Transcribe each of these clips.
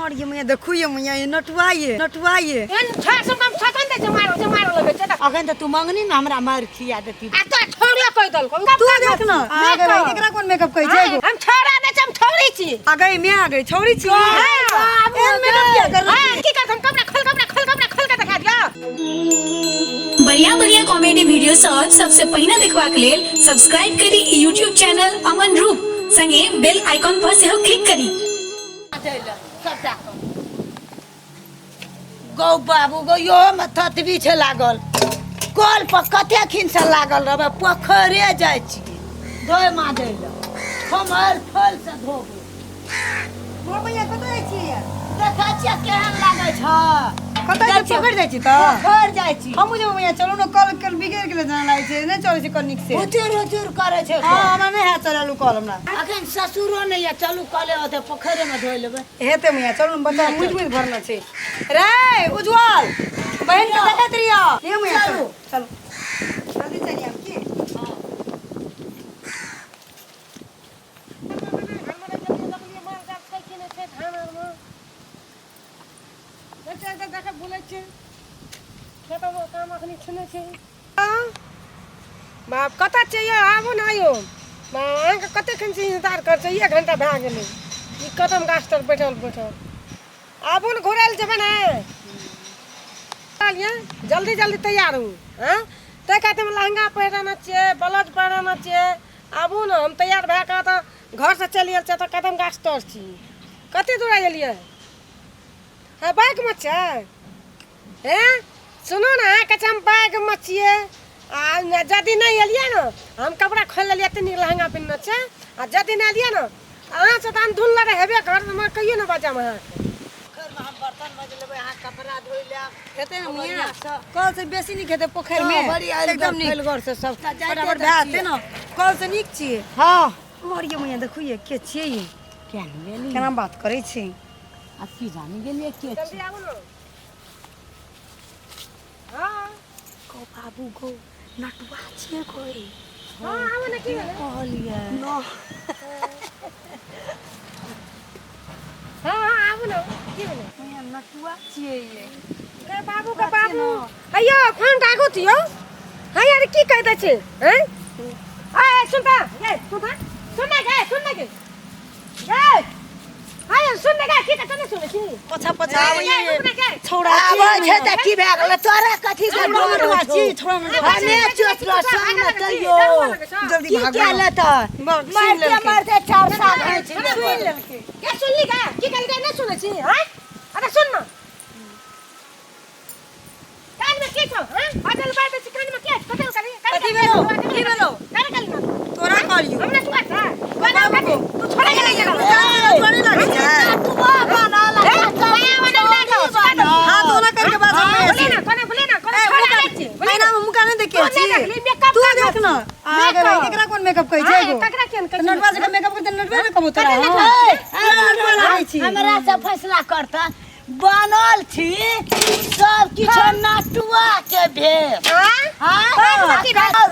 मर ये मैया देखू ये मैया ये नटुआ ये नटुआ ये एहन छह सौ कम छह कन दे छै मारो छै मारो लगे छै तऽ अखन तऽ तू मंगनी ने हमरा मारि खिया देती आ तो छोड़ियो कहि देलको तू देख न आ गई भाई, एकरा कोन मेकअप कहै छै एगो हम छोड़ा नै छै हम छोड़ी छी आ गई मैं आ गई छौड़ी छी एहन मेकअप किया कर हाँ, की करत हम कपड़ा खोल कपड़ा खोल कपड़ा खोल के देखा दियो बढ़िया बढ़िया कॉमेडी वीडियो सब सबसे पहिने देखबाक लेल सब्सक्राइब करी यूट्यूब चैनल अमन रूप संगे बेल आइकॉन पर सेहो क्लिक करी। सबटा गौ बाबू गौ इहोमे ततबी छै लागल कल पर कते खिन से लागल रहबै पोखरे जाइ छी धोए माजै लए हम आयल फल से धोबू मोर भैया कतऽ जाइ छियै देखै छियै केहन लागै छै कतऽ जाइ छी पोखरि जाइ छी तऽ पोखरि जाइ छी हमहूँ जेबै मैया चलू ने कल कल बिगड़ि गेलै जेना लागै छै नहि चलै छै कल नीक से हुचुर हुचुर करै छै हँ हमरा नहि हैत चलल कल हमरा अखन ससुरो नहि यऽ चलू कले ओतऽ पोखरिमे धोइ लेबै हेतै मैया चलू ने बच्चा मुजि मुजि भरने छै रे उज्जवल बहिन के देखैत रहियो हे मैया चलू चलू जल्दी चलि आब की बाप कतऽ छियै यौ आबू ने यौ अहाँके कतेक से इंतजार करै छियै एक घंटा भए गेलै ई कदम गाछ तर बैठल बैठल आबू ने घुरै लए जेबै ने कहलियै जल्दी जल्दी तैयार हूँ हँ ताहि खातिर हम लहंगा पहिराना छियै ब्लाउज पहिराना छियै आबू ने हम तैयार भए कऽ तऽ घरसँ चलि गेल छियै तऽ कदम गाछ तर छी कतेक दूर एलियै हँ बाइकमे छै हेँ सुनू ने अहाँके छै हम बाइकमे छियै आ यदि नहि एलियै ने हम कपड़ा खोलि लेलियै एतेक नीक लहंगा पिन्हने छै आ यदि नहि एलियै ने अहाँसँ तऽ अन्धुन लड़ाइ हेबे करत हमरा कहियो नहि बजायब अहाँके पोखरिमे हम बर्तन मज लेबै अहाँ कपड़ा धोइ लेब हेतै ने मियाँ कल से बेसी नीक हेतै पोखरिमे बड़ी आयल एकदम नीक फैलगर से सबटा जाइते बराबर तऽ भए जेतै छियै। ने कल से नीक छियै हँ मर ये मैया देखू ये के छियै ई किया नहि गेली केना बात करै छै आ की जानी गेलियै के छी जल्दी आबू ने हँ गो बाबू गो नटुआ छियै कोई हँ आबू ने की भेलै कहलियै न हँ हँ आबू ने की भेलै मैया नटुआ छियै ये गे बाबू के बाबू अयो फोन राखू थियो हाँ यार की कह दै छै हैं ए सुन ता ए सुन ता सुन ना गे सुन ना गे गे हाँ सुन ना गे की कहत नहीं सुनै छी पछा पछा ए, आबै ए, रुक ना गे छौड़ा आबै छै तऽ की भए गेलै तोरा कथी के छौड़ा डर नटुआ होइ छौ? छी छौड़ा नटुआ हमे चोचलो संग मे तैयो जल्दी की भागू केले तऽ बस, सुनि मारते लेलकै। मारते चार साल होइ छै सुन लेलकै के सुनली गे की कहली गे नहीं सुनै छी हैं अरे सुन ना कान में की छौ हैं बाजल बात छै कान में के कतल करी कथी भेलौ? की भेलौ? करे करी ना तोरा कहलियौ हमरा तू अच्छा बाबू तू छोड़े के नहीं गेलो नटुआ नहि लागै छै हाथ ओना करके बात बोले ना कोना बोले ना कोना ए, छोड़ा मुका दै छी बोले आईना में मुका नहि देखे तू छी नहि देखली, मेकअप तू कर देख न आ गए भाई एकरा कोन मेकअप कहै छै एगो ककरा केहन कहै छै? नटुआ जकाँ मेकअप करतै नटुआ ने कहबो तोरा ककरा हँ तोरा नटुआ लागै छी हमरा से फैसला करता बनल छी सब किछु नटुआ के भेल हाँ? हाँ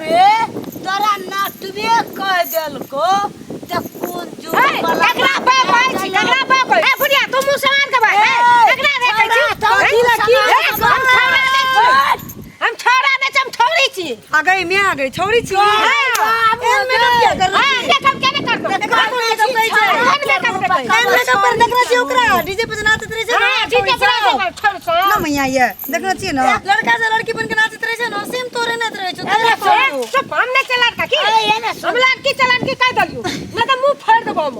रे तोरा नटुए कह देलको तऽ कोन जुग ए, वाला ककरा बाप कहै छी ककरा बाप कहै ए बुढ़िया तू मुँह समार के भाई ए, ककरा रे कहै छी कथी ला की ए, हम छौड़ा नहि छी हम छौड़ा नहि छी हम छौड़ी छी आ गई मैं आ गई छौड़ी छी एहन मेकअप किया कर हाँ, मेकअप केने करतौ एकरा कोन मेकअप कहै छै कोन मेकअप कहै छै? एहन मेकअप कर देखना छी ओकरा डीजे पर जे नाचैत रहै छै ने हाँ, डीजे पर नाचै छौड़ सब। ना मैया ये देखना छी ने लड़का से लड़की बन के नाचैत रहै छै ने सेम तोरे नाचैत रहै छौ तोरे ए, चुप, हम नहि छै लड़का की ए, एने सुन। हम लड़की चलन की कहि देलियौ नहि तऽ मुँह फाड़ि देबौ हम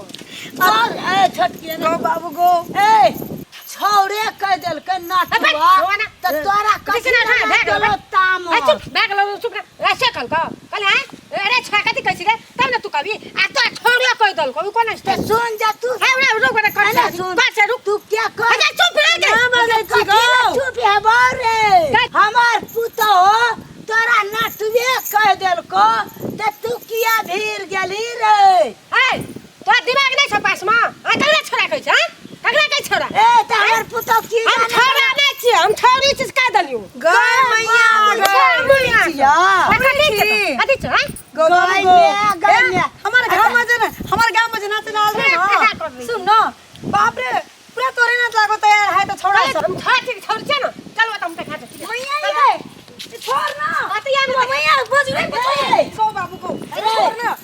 चल ए छोटकी एने गो बाबू गो ए छौड़े कह देलकै नटुआ होवा ना। तऽ तोरा कथी ना, लए भए गेलौ, गेलौ तामस ए, चुप भए गेलौ चुप रह ऐसे कहलकौ कहले हैं अरे छा कथी कहै छी रे तब ने तू कहबी आ तो छोड़ियो कहि देलकौ ई कोना तऽ सुन जा तू हे उड़ा रुक बड़ा कर एने सुन। कर से रुक तू क्या कर अरे चुप रह गे ना बाजै छी कथी लए गो चुप हेबौ रे हमर पुतोह तोरा नटुए कह देलको तऽ तू किया भीड़ गेली रे ए तोरा दिमाग नहि छौ पास मे आ ककरा छोड़ा कहै छै हैं ककरा कहै छोड़ा ए तऽ हमर पुतोह की हम जाने छोड़ा नहि छियै हम छौड़ी छी से कहि देलियौ गए मैया गए मैया छिया। कथी छै तो? कथी छै हैं गो गए गो म्या, गए म्या। हमार गांव में जे ना हमार गांव में जे नाचे लाल रे ना सुन ना बाप रे पूरा तोरे नाच लागत हम छाती के छोड़ छै ना चल हम देखा दे मैया ये छोड़ ना अतिया में मैया बजरे को बाबू को छोड़ ना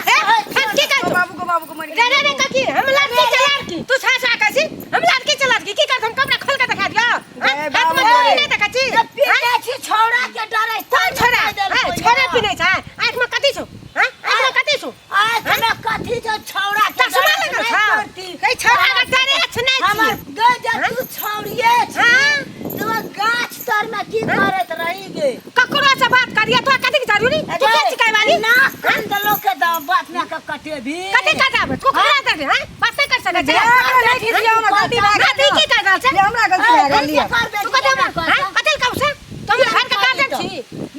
हे हम की कर को बाबू को बाबू को मर रे रे रे काकी हम लड़की चला लड़की तू छा छा काची हम लड़की चला लड़की की कर हम कपड़ा खोल के दिखा दियो रे हाथ में बाबू। चूड़ी नहीं देखा छी पीने छी छौड़ा के डरे कौन छोरा हां छोरा पीने छै आंख में कथी छौ हां आंख में कथी छौ आँख में कथी छौ छौड़ा के चश्मा डरे लगल नहि छौ तोड़ती। कई छोरा के डरे अछि नहीं हमर छी गै जे तू छौड़िए छी हां तू गाछ तर में की करैत रही गे ककरो से बात करिए तो कथी के जरूरी तू के सिखाय वाली ना कान दलो के दाम बाप में के कटे भी कथी काटाबे तू खड़ा कर दे हां बात नहीं कर सकै छै नहीं खिसियाओ ना गलती भए ना गेल तू की कर रहल छै ये हमरा गलती भए गेल लिअ। तू कथी हां कथी कहू से तुम घर के गार्जियन छी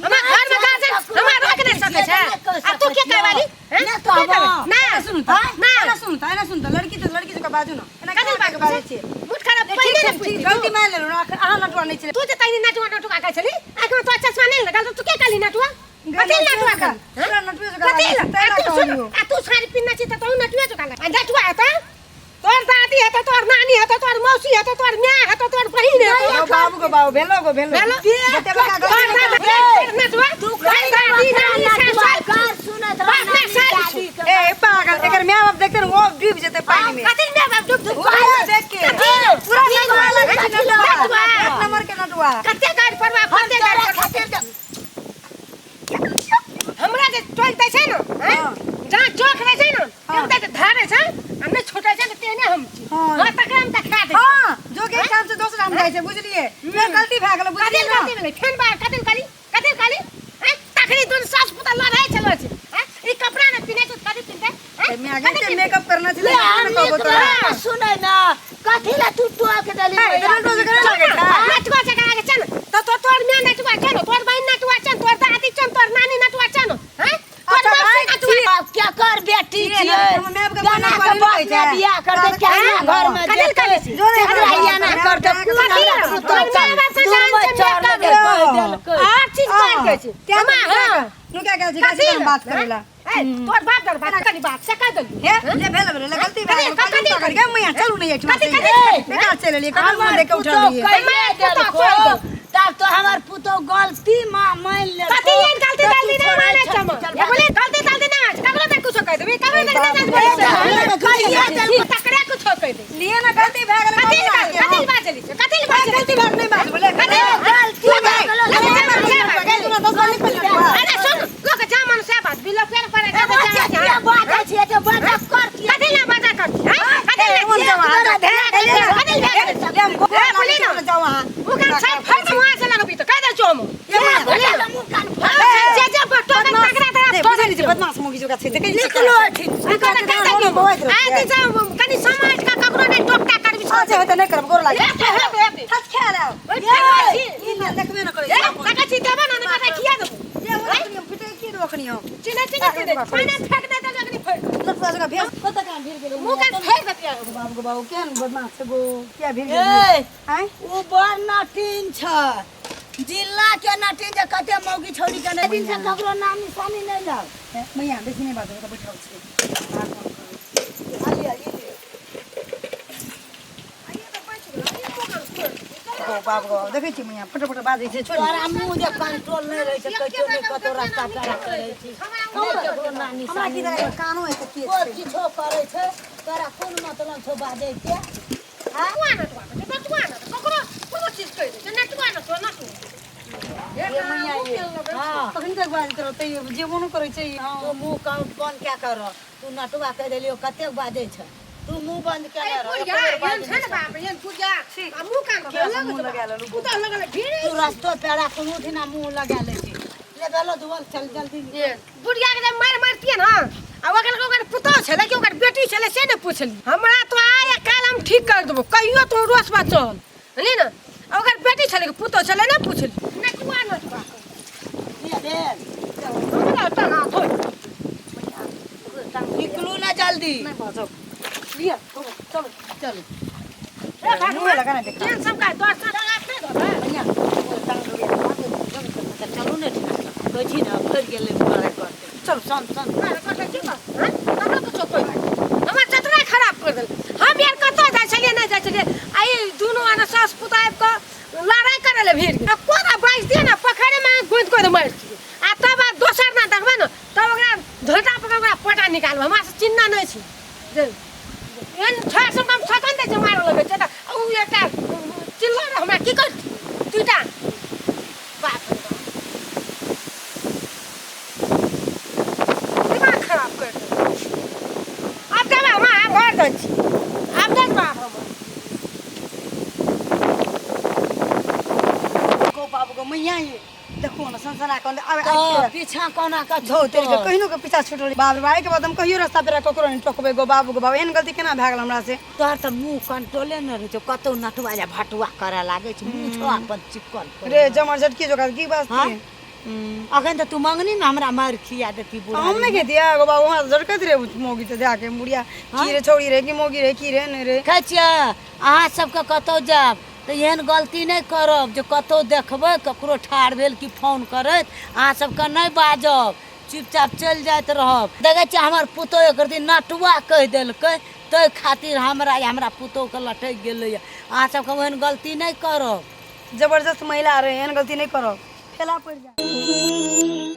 हमरा घर में गार्जियन हमरा रोक नहीं सकै छै आ तू के कहै वाली ना कहबो। ना सुनू त ना एना सुनू त एना सुनू त लड़की त लड़की जकाँ बाजू ना एना कथी केना बाजू बाजै छियै मुठ खराब ठीक पहिले छै ने ठीक पूछ गलती मान लेलहुँ ना अहाँ नटुआ नहि छलै तू जे तैनी नटुआ नटुआ कहै छली आँख में तो चश्मा नहीं लगल तो तू के कहली नटुआ कथी नटुआ कहली पूरा नटुए जकाँ कथी लागै छै, तैं आ ना तू सुन कहलियौ। आ तू साड़ी पिन्हने छी त तू नटुए जकाँ लग आ नटुआ हेतौ तोर दादी हेतौ तोर नानी हेतौ तोर मौसी हेतौ तोर माय हेतौ तोर बहिन हेतौ गो बाबू गो बाबू भेलो गो भेलो भेलो? जते बड़का तोर गलती दादी भेलो। नटुआ तू तोर दादी नानी नटुआ सास गार सुनत बाप रह रे, सास दादी के ए पागल एकर माय बाप देखते न वो डूब जेते पानी में कथी माय बाप डूब डूब पूरा देख के पूरा नटुआ लगै छै नटुआ नटुआ। एक नंबर के नटुआ कते गाड़ी परवा हम कते गाड़ी तोरा परवा खातिर त- हमरा जे टोल दै छै ने हैं? हाँ। जहाँ जोख रहै छै ने हाँ। ते धारे छै आ नहि छोटे छै तऽ तेहने हम छी हाँ। हाँ तकरा हम देखा दै हां जो के काम से दोसर हम जाइ छै बुझलिए मैं गलती भए गेल कथी बुझलिए ना गलती भेलै फेन बार कथी काली कथी काली हैं? तखनी दुन सास पुता लड़ाइ चलै छै हैं? ई कपड़ा ने पिन्है छै कथी पिन्हतै हैं? मैं आगे कथी से पिन्हतै? मेकअप करना ले छलै हम ने कहबो नीक तोरा रह, सुनै ना कथी ला तू टोक देली ए, भैया? नटुआ जकाँ लागै छै। नटुआ जकाँ लागै छै ने तऽ तो तोर माय नटुआ छै ने तोर बहिन नटुआ छै ने तोर दादी छै ने तोर नानी नटुआ छै ने हैं? तोर अच्छा, मौसी भाइ, नटुआ अब क्या कर बेटी छियै छियै ना, हमर माय बाप के गाना कोना के कोना बाप कहै में छै। बियाह कर दे क्या हाँ, घर में कथी जेतै करै छी? जो रे, झगड़ा हमरा ना बाप कर दे के कुल कथी हमरा ला? पुतोह तोर माय बाप से दूर जान में से चढ़ मेकअप लगे कह देलकै हर चीज कर दै छै त्या हमा हाँ नुका गेल छै कथी गाछी बात करेला ए तोर बाप दर बात कनी बात से कह देलू हे ले भेल भेल गलती भए गेल कथी- कथी कर गे मैया चलू नहीं एठमा कथी- कथी- बेकार चलि एलियै कखन मुँह हमर देख के उठल पुतोह रहियै कहिए हमर पुतोह देलको छोड़ि तब तो हमर पुतोह गलती माँ मान लेलको कथी एहन गलती तऽ तू तलती ना छोड़ै मानै छही, छम चल ए बोले गलती तलती ना मानै ककरो तक कुछो कह देबी ककरो तक ना ए, कहिए देलको तकरे कुछो कह दे लिए ना गलती भए गेल कथी कथी बाजली छै कथी बाजली गलती भए नहि बाजू बोले कथी गलती भए गेलो, अरे सुन लोक जा मन से बात बिलो फेर पर ए, बच्चा किया बाजै छियै जे बाजा कर किया कथी ना बाजा कर हैं कथी ना कोन जाओ अहाँ? कथी ले हम ए, बोली ना। जाओ अहाँ ओकर छै फट वहां से लगबी तो कह दे छो हम ये माँ, बोले तऽ मुँह कान फाड़। जे जे बटो के तकरा तकरा नहि, बुझै नहि छै बदमाश मौगी जोका छै देखै छियै निकलो एठिन। कनी समाज का ककरो नहीं टोकटा करबी अच्छा हेतै नहि करब गोर लागे हेते हेते हेते थच खा ले ए, ई ना देखबे न करै छै कका छी देबो ना कका खिया देबो ये हमरा हम पिटे की देबो अखनी हम चिने चिने चिने खाना फेंक दे दे अखनी फेंक लटुआ जकाँ भेल कतऽ कहाँ भिड़ गेलै मुंह के फेंक देतिया बाबू गो बाबू केहन बदमाश छै गो किया भिड़ गेलै ए, आँय ओ बड़ नटीन छै जिला के नटीन जे कते मौगी छौड़ी के नहि दिन से ककरो नाम निशानी नहि लग मैया बेसी नहि बाजब तऽ बैठल छी गो बाप गो देखै छी मैया फटाफट बाजै छै छोड़ तोरा मुँह जे कंट्रोल नहि रहै छै कहियो नहि कतौ रास्ता पेड़ा करै छी नहि ककरो नाम हमरा निशानी की देखै कानो एते के कोइ किछो करै छै तोरा कोन मतलब छौ बाजै के नटुआ नटुआ नटुआ ककरो कोनो चीज कहि दे नटुआ नटुआ नटुआ मैया ये हाँ तखन तक बाजैत रहतै जे मोनो करै छै हँ तू मुँह बंद क्या कर तू नटुआ कहि देलियो कतेक बाजै छै तू मुँह बंद केने रह बुढ़िया एहन छै ने बाप एहन बुढ़िया आ मुँह कान मुँह लगा लेलहुँ। पुतहु लगल भीड़ तू रस्तो पेड़ा कोनो दिना मुँह लगा लै छी ले बेलो धोल चल जल्दी ये बुढ़िया के जब मारि मारतियै ने आ ओकर ओकर पुतहु छलै कि ओकर बेटी छलै से नहि पुछली हमरा तो आइ काल्हि हम ठीक कर देबो कहियो तू रोस बा चल बुझली ने आ ओकर बेटी छलै कि पुतहु छलै नहि पुछली नटुआ नटुआ ले भेल हमरा ओतऽ हाथ होय निकलू ना जल्दी नहि बाजब लिअ चलू चलू मुँह लगा ने देखा केहन सब का दर्शन लगा नहि देबै मैया टांग धोइए तऽ चलू ने ठीक कहै छी ने फरि गेलै लड़ाइ करतै चल सन सन हमरा कुछो कोइ हमर जतना खराब कर देल हम यार कतऽ जाइ छलियै नहि जाइ छलियै आ ई दुनू आना सास पुता बढ़िया ये देखो ना सनसना कऽ आब तऽ पीछा कोना कऽ धौ तेरी के छूटल? कहिनो के पीछा छूटल। बाप रे बाप, एहिके बाद हम कहियो रास्ता पेरा ककरो नहि टोकबै गो बाबू गो बाबू। एहन गलती केना भए गेल हमरा से? तोहर तऽ मुँह कंट्रोले नहि रहै छौ, कतौ नटुआ या भटुआ करऽ लागै छै, मुँह छौ अपन चिकन रे जमर झटकी जोका की बात हाँ? छै? अखन तऽ तू मंगनी मे हमरा मारि खिया देती बूढ़ा। हम नहि खेतियै गो बाबू, हमरा झटकैत रे मौगी तऽ जाके बुढ़िया की रे छौड़ी रे की मौगी रे की रे नहि रे। खाइ छियै अहाँ सबके कतौ जायब तऽ एहन गलती नहि करब जे कतौ देखबै ककरो ठाढ़ भेल कि फोन करैत, अहाँ सबके नहि बाजब, चुपचाप चलि जाइत रहब। देखै छियै हमर पुतोहु एक दिन नटुआ कहि देलकै, ताहि खातिर हमरा हमरा पुतोहुके लटकि गेलैए। अहाँ सबके ओहन गलती नहि करब। जबरदस्त महिला रहे, एहन गलती नहि करब, ठेला पड़ि जाए।